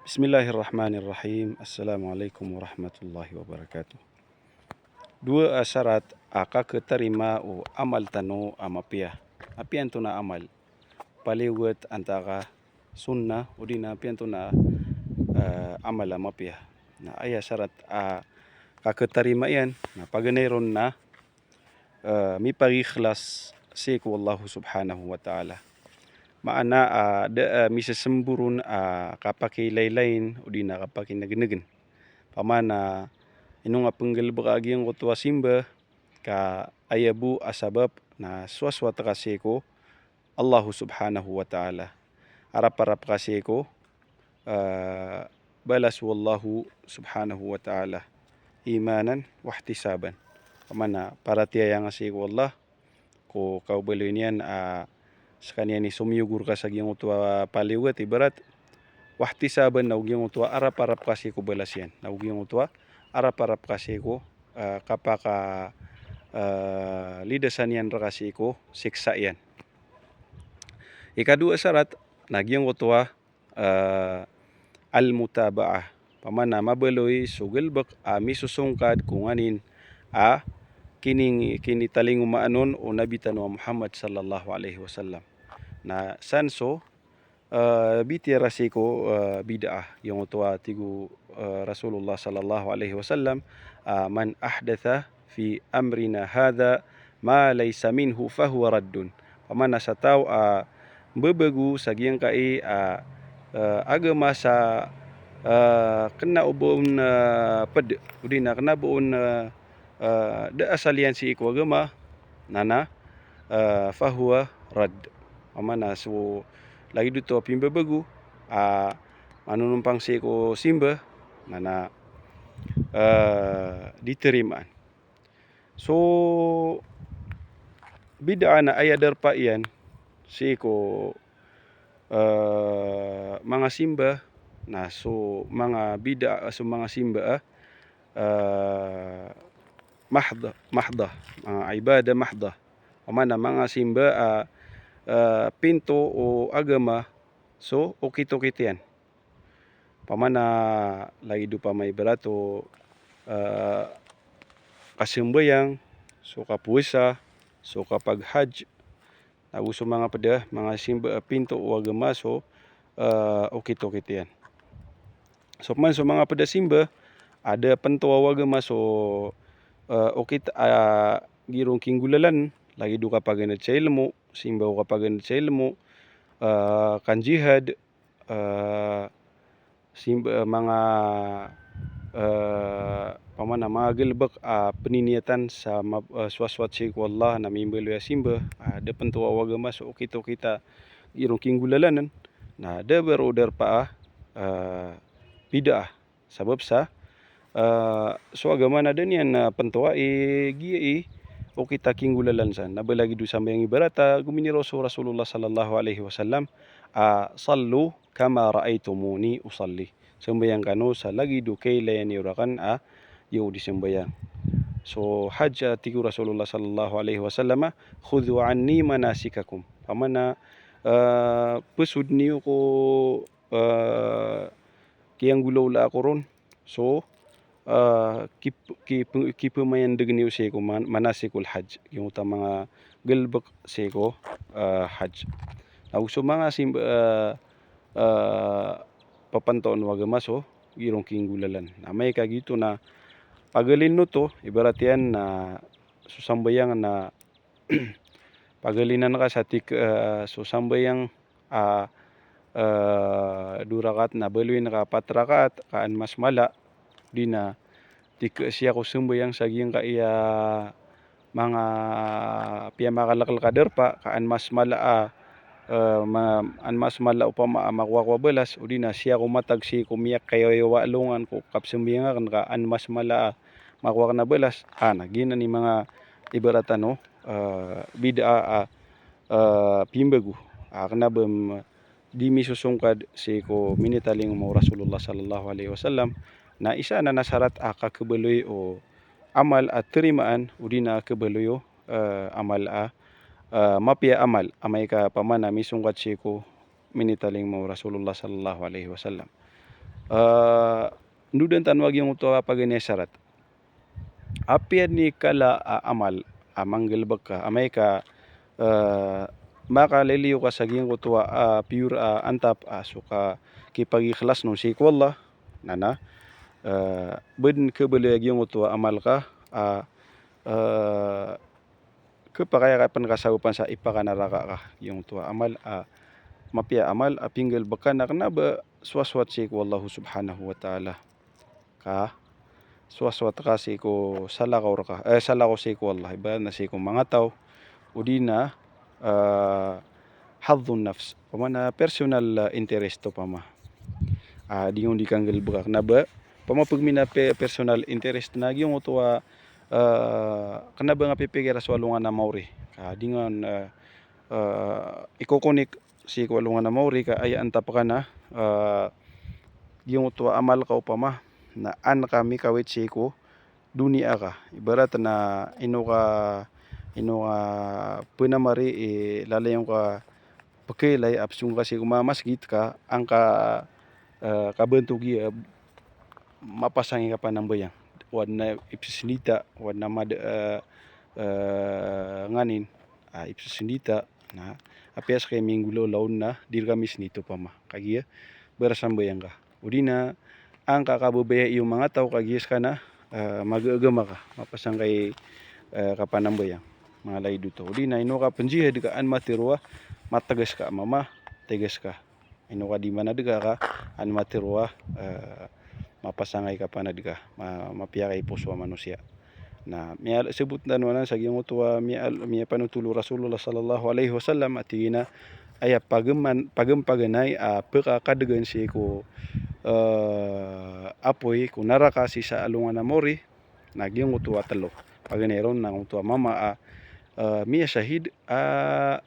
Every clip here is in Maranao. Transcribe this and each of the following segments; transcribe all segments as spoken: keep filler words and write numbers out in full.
Bismillahirrahmanirrahim. Assalamualaikum warahmatullahi wabarakatuh. Dowa a sarat a kakhatarima o amal tano a mapiya. Apiya antonaa a amal? Paliogat antaa ka sunnah, odi na apiya antonaa a, eh, amal a mapiya. Na aya sarat a kakhatarima iyan, na paganay ron na eh, mipagikhlas sii ko Allahu subhanahu wa ta'ala. Maana, eh, da, eh, misesembor on, eh, kapakilaylayin, odi na kapakinegenegen. Pamana, ino nga penggelebek a giyangkoto a simba, ka aya bo a sabap na sowasowat ka sii ko Allahu subhanahu wa ta'ala. Araparap ka sii ko, eh, balas o Allahu subhanahu wa ta'ala. Imanan wahtisaban. Pamana, paratiyaya nga sii ko Allah, ko kabaloy niyan, eh, sekaniyan i somiyogo reka sa giyangkoto a paliogat ibarat, wahtisaban na o giyangkoto a araparap ka sii ko balas iyan. Na o giyangkoto a araparap ka sii ko, eh, kapaka, eh, lidasan iyan reka sii ko siksa iyan. Ikadowa a sarat, na giyangkoto a, eh, al-mutaba'ah. Pamana mabaloy so gelebek a misosongkad ko nganin a kining-, kinitalingomaan on o Nabi tano a Muhammad sallallahu alaihi wasallam. Na san so, eh, bitiyara sii ko, eh, bid'ah. Giyangkoto a tig o, eh, Rasulullah sallallahu alaihi wasallam, ah, "Man ahdatha fi amrina hadha ma laysa minhu fahuwa raddun." Pamana sa taw a mbebago sa giyangkai a, eh, agama sa, eh, kena o ba on, eh, ped, odi na kena ba on, eh, eh, da asal iyan sii ko agama, na na, eh, fahuwa radd. Pamana so lagid oto a pimbabago a manonompang sii ko simba, na na, eh, di tarimaan. So bid'ah na aya darpa iyan sii ko, eh, manga simba, na so manga bid'ah, so manga simba, eh, eh, mahdah, mahdah, manga ibadah mahdah. Pamana manga simba a, eh, pinto o agama so okit-okit iyan. Pamana lagid o pamaibarat o, eh, kasambayang, so kapowasa, so kapaghajj, ago so manga ped a manga simba a pinto o agama so, eh, okit-okit iyan. So pman so manga ped a simba a da pinto o agama so, eh, okit a giyangkai a kinggolalan, lagid o kapaganad sa ilmo, simba o kapaganad sa ilmo, eh, kanjihad, eh, simba, eh, manga, eh, pamana manga galebek a peniniyatan sa ma-, eh, sowasowat sii ko Allah na mimbaloy a simba, ah, da pinto o agama so okit-okit a giyangkai a kinggolalan, na da ba roo darpa a, eh, bid'ah. Sabap sa, eh, so agama na da niyan, eh, pinto a i giya i okit a kinggolalan san. Na ba lagid o sambayang ibarat a gominiraw so Rasulullah sallallahu alaihi wasallam, ah, "Sallu kama ra'aitumuni usalli." Sambayang kano sa lagid o kailaya niyo raken a giyoto i sambayang. So hajj, a tig o Rasulullah sallallahu alaihi wasallam, "Khudhu anni manasikakum." Pamana, eh, pesod niyo ko, eh, kiyanggolawlaa ko ron. So, eh, kip-, kip-, kipemayandeg niyo sii ko man-, manasikul hajj. Giyangkoto a manga galebek sii ko, eh, hajj. Na ago so manga simba, eh, eh, pepanto o agama so giyangkai a kinggolalan. Na amay ka giyoto na pagalin oto, ibarat iyan na so sambayang na pagalinan ka sa tik, eh, so sambayang a, eh, dowa rakaat na baloyin ka apat rakaat, ka an mas mala, di na tik siya ko sambayang sa giyangkai a manga piyamakakalek a darpa, ka an mas mala a, eh, ma-, an mas mala opama a makowa ko a balas, odi na siya ko matag sii ko miyakayawayawa a alongan ko kapsambayang aken ka an mas mala a makowa aken a balas. Ah, na giyanan i manga ibarat tano, eh, bid'ah a, eh, pimbago. Ah, kena ba m-, di misosongkad sii ko minitalingoma o Rasulullah sallallahu alaihi wasallam. Na isa anan a sarat a kakhabaloy o amal a tarimaan, odi na khabaloy o, eh, amal a, eh, mapiya a amal, amay ka pamana misongkad sii ko minitalingoma o Rasulullah sallallahu alaihi wasallam. eh, ndodan tano a giyangkoto a paganay a sarat. Apiya i kala a amal a manggalebek ka, amay ka, eh, makaliliyo ka sa giyangkoto a, ah, pure a antap a so kakipagikhlas on sii ko Allah, na na, eh, ba den khabaloy a giyangkoto a amal ka a, eh, khapakay a pen kasabapan sa ipakanaraka ka giyangkoto a amal a mapiya a amal a pinggalebek ka na kena ba sowasowat sii ko Allah subhanahu wa ta'ala. Ka sowasowat ka sii ko salakaw reka, eh, salakaw sii ko Allah, ibarat na sii ko manga taw, odi na, eh, hadhun nafs, opama na personal, eh, interest opama. Ah, di ngka on di kanggalebek ka kena ba, opama pegmina pe-, personal interest na giyangkoto a, eh, kena ba nga pipikira so alongan a maori. Ah, di ngka on, eh, eh, ikokonik sii ko alongan a maori ka aya antap ka na, eh, giyangkoto a amal ka opama na an ka mikawit sii ko doniya ka. Ibarat na ino ka, ino ka penamari i lalayon ka pekailay a pesong ka sii ko manga masgit ka an ka, eh, kabantog iya mapasang i kapanambayang. Oway na ipsesendita, oway na mad-, eh, eh, nganin, ah, ipsesendita, na apiya seka i minggolawla on na di reka misendita opama. Kagiya barasambayang ka. Odi na an ka kababaya iyo manga taw kagiya seka na, eh, magagama ka, mapasang ka i, eh, kapanambayang. Manga laid oto. Odi na ino ka penjihad ka an matero a mategas ka, mama, tegas ka. Ino ka di manad ka ka an matero a, eh, mapasang ka i kapanad ka, ma-, mapiya ka i poso a manosiya. Na miyasebot tano anan sa giyangkoto a miya-, miyapanotol o Rasulullah sallallahu alaihi wasallam a tig iyan a aya pageman-, pagem-, paganay a pekakadegan sii ko, eh, apoy ko naraka sii sa alongan a maori na giyangkoto a telo. Paganay ron na giyangkoto a mama a, eh, miyasahid a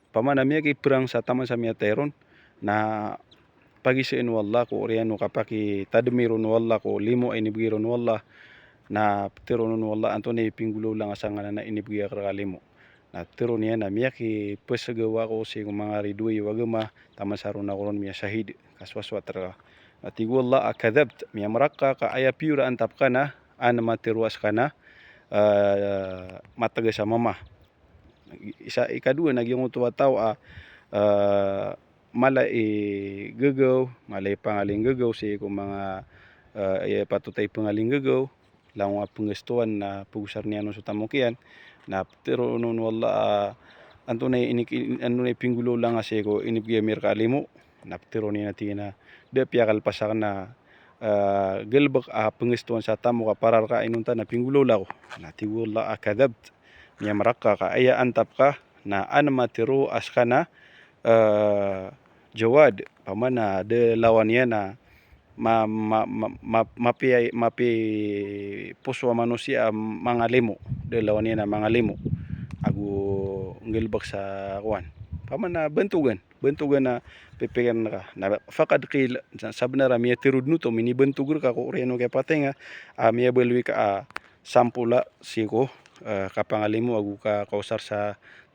opama na miyakiperang sa taman sa miyatay ron, na pagiseen o Allah ko oriyan o kapakitademi ron o Allah ko limo a inibegay ron o Allah, na petero on o Allah antonaa i pinggolawla nga sa nganan a inibegay akn reka a limo. Na petero niyan na miyakipesegaw ako sii ko manga ridoay o agama taman sa ron ako ron miyasahid, ka sowasowat reka. Na tig o Allah a kadhabt, miyamarak ka ka aya pure a antap ka na an matero a seka na, eh, mategas a mama. Isa, ikadowa na giyangkoto a taw a, eh, mala i gagaw, mala i pangalinggagaw sii ko manga, eh, aya patot a ipangalinggagaw, langon a penggastowan na pegosaren iyan on so tamok iyan, na petero on o Allah a antonaa i inik-, antonaa i pinggolawla nga sii ko inibegay ami reka a limo, na petero niyan a tig iyan a da a piyakalpas akn a, eh, galebek a penggastowan sa tamok a para reka a inonta na pinggolawla ako. Na tig o Allah a kadhabt, miyamarak ka ka aya antap ka na an matero a seka na, eh, jawad, opama na da lawan iyan a ma-, ma-, ma-, ma-, mapiya-, mapiposo a manosiya a manga limo, da lawan iyan a manga limo ago nggalebek sa kowan. Opama na bantogan, bantogan a pipikiran ka. Na faqad qil, sa-, sabenar a miyatero den oto, minibantog reka ko oriyan o kiyapatay nga a miyabaloy ka a sampola sii ko, eh, kapangalimo ago ka-, kaosar sa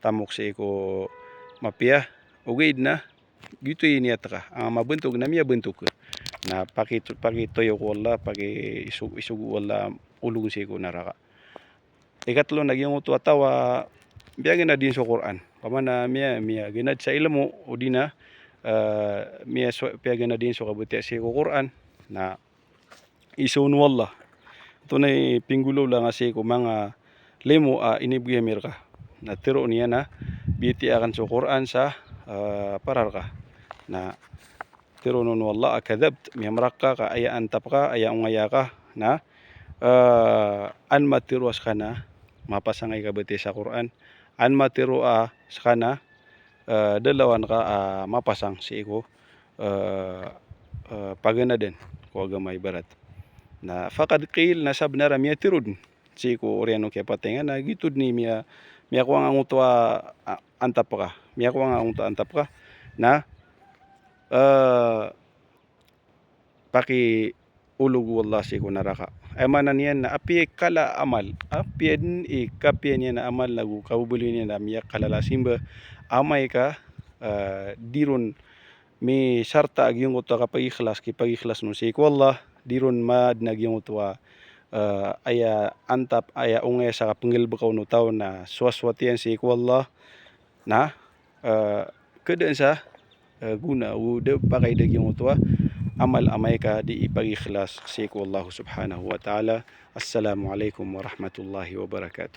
tamok sii ko mapiya. Ogaid na giyoto i niyat ka, an ka mabantog na miyabantog ka. Na paki-, pakitoyo ko Allah, paki-, iso-, isogo o Allah a ologen sii ko naraka. Ikatelo na giyangkoto a taw a miyaganad iyan so Qur'an. Opama na miya-, miyaganad sa ilmo, odi na, eh, miya-, so-, piyaganad iyan so kabatiya sii ko Qur'an. Na iza on o Allah, antonaa i pinggolawla nga sii ko manga limo a inibegay ami reka. Na tero niyan a bitiya akn so Qur'an sa, eh, para reka. Na tero on o Allah a kadhabt, miyamarak ka ka aya antap ka, aya ongaya ka, na, eh, an matero a seka na mapasang i kabatiya sa Qur'an, an matero a seka na, eh, da lawan ka a mapasang sii ko, eh, eh, paganadan ko agama ibarat. Na faqad qil, na sabenar a miyatero den sii ko oriyan o kiyapatay nga na giyoto den i miya-, miyakowa nga angkoto a, a, antap ka. Miyakowa nga angkoto a antap ka. Na, eh, pakiolog o Allah sii ko naraka. Aya maana niyan na apiya i kala a amal, apiya den i kapiya niyan a amal nago kababaloy niyan a miyakalala a simba, amay ka, eh, di ron misarta a giyangkoto a kapagikhlas, kipagikhlas on sii ko Allah, di ron madn a giyangkoto a, eh, aya antap, aya ongaya sa kapnggalbka on o taw na sowasowat iyan sii ko Allah, na, eh, kdn sa, eh, gona o da pakay da giyangkoto a amal a amay ka di ipagikhlas sii ko Allah subhanahu wa ta'ala. Assalamu alaikum warahmatullahi wabarakatuh.